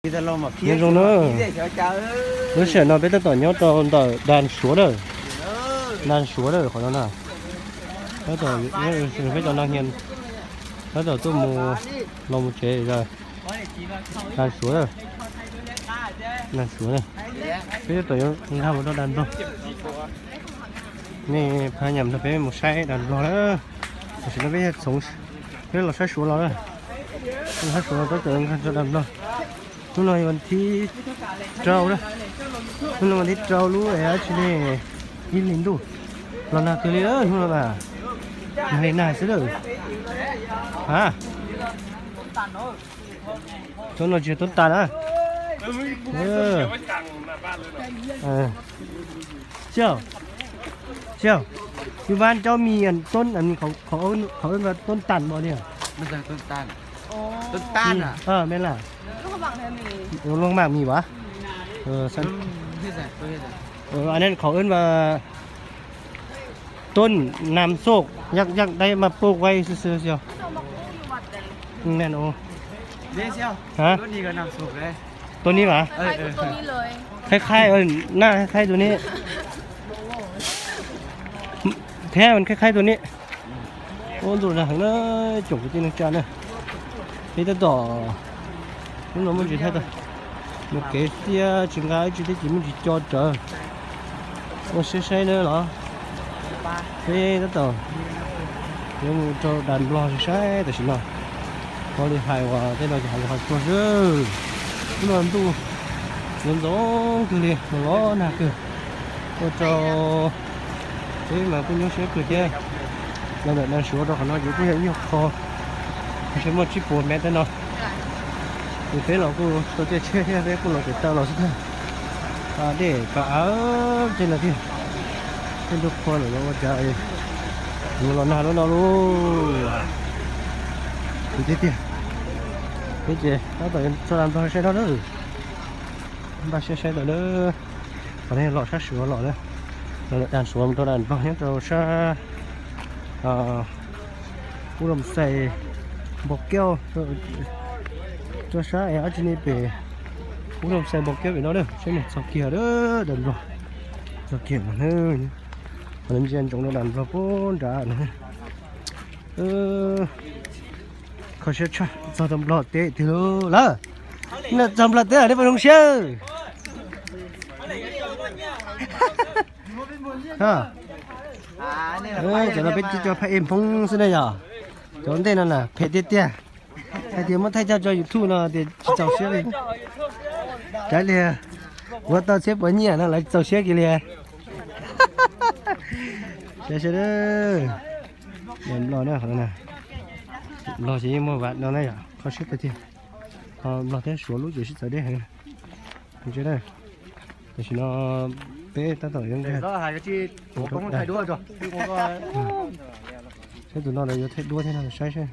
Nyob zoo na, lub sij hawm no peb tab tom nyob rau ntawm Đàn Suối lawm, Đàn Suối lawm qhov no na. Tab tom peb cov no hias, tab tom tuaj mus los mus tsev lawm. Đàn Suối lawm, Đàn Suối na. Peb tab tom yuav nkag mus rau Đàn Nplog. Nej phaj nyam nrog peb mus saib Đàn Nplog lawm. Tam sim no peb txhoov, peb los saib Suav los lawm. Los saib Suav los tab tom nkag rau Đàn Nplog. Hnub no yog vas thib rau, hnub no vas thib rau lub dab tsi ne, ib hlis ntuj. Los nag kawg li hnub no mas, nag li nag xwb lawm. A, cov no tsis yog toob tas na. Siab, siab, ib vab cov mis toob, qhov wb toob tas npaum li. Toob tas, toob tas, mej las, luag mam mis vas. Aneb qhov wb mas toob nam xoj, yaj dai mas poj vai xwb xwb. Toob nib mas, qhaib qhaib, naj qhaib qhaib tus nib. Thiab qhaib qhaib tus nib. Ua ntu na heev na, tsoom kwv tij neej tsa na. Peb tab tom, hnub no muaj ntsis thaj tau, mus kev thiab tsis nqa ib tsi thiab ces muaj ntsis co rawv. Ua siab saib na los, peb tab tom yuav mus rau Đàn Nplog saib tam sim no. Ua li hais uas tej no ces hais li hais tsuag xwb. Hnub no ntuj ntxoov ntxoov kawg li, los nag kawg. Ua rau peb mas kuj nyuaj siab kawg thiab. Los ntawm Đàn Suối rau qhov no ces kuj yog ib nyuag qho, ntshe muaj tsib puas mev tej no. Ces peb los kuj tau caij tsheb thiab, peb kuj los kev taw los xwb thiab. Dej pas av tej no thiab. Tej ntu qhua lawm los ua cas yuav los nag lub no lauj. Tiag tiag. Peb ces tab tom tso Đàn Nplog saib no na. Npaj siab saib tau na. Qhov no los sab Suav los na. Los Đàn Suối mus rau Đàn Nplog nyob rau sab Ub Loos Xais Npos Kiaub, rau sab es dab tsi ne pem Ub Loos Xais Npos Kiaub pem no na. Saib mas txog kiag Đàn Nplog, txog kiag no, qhov no ntsia ntsoov rau Đàn Nplog puag nrad no. Kho siab tshaj, txog tau Nplog teb tiag lauj. Lawm, txog Nplog teb lawm, nej puas zoo siab? Cov no peb tsis coj phaj ej Hmoob xwb ne yom. Cov ntej no na phem tiag tiag. Hais tias muab thaij coj tso YouTube no tias tsis txaus siab li. Cav liag, kuv tau txhiab puas nyiaj no lawv txaus siab kiag li. Saib seb, Nplog na, Nplog ces yeej muaj vam no na yom, kho siab tiag tiag. Nplog thiab Suav lub ces sib txawv deb heev. Tam sim no peb tab tom yuav nkag, saib tus no lawv yuav thaij duab thiab no saib seb.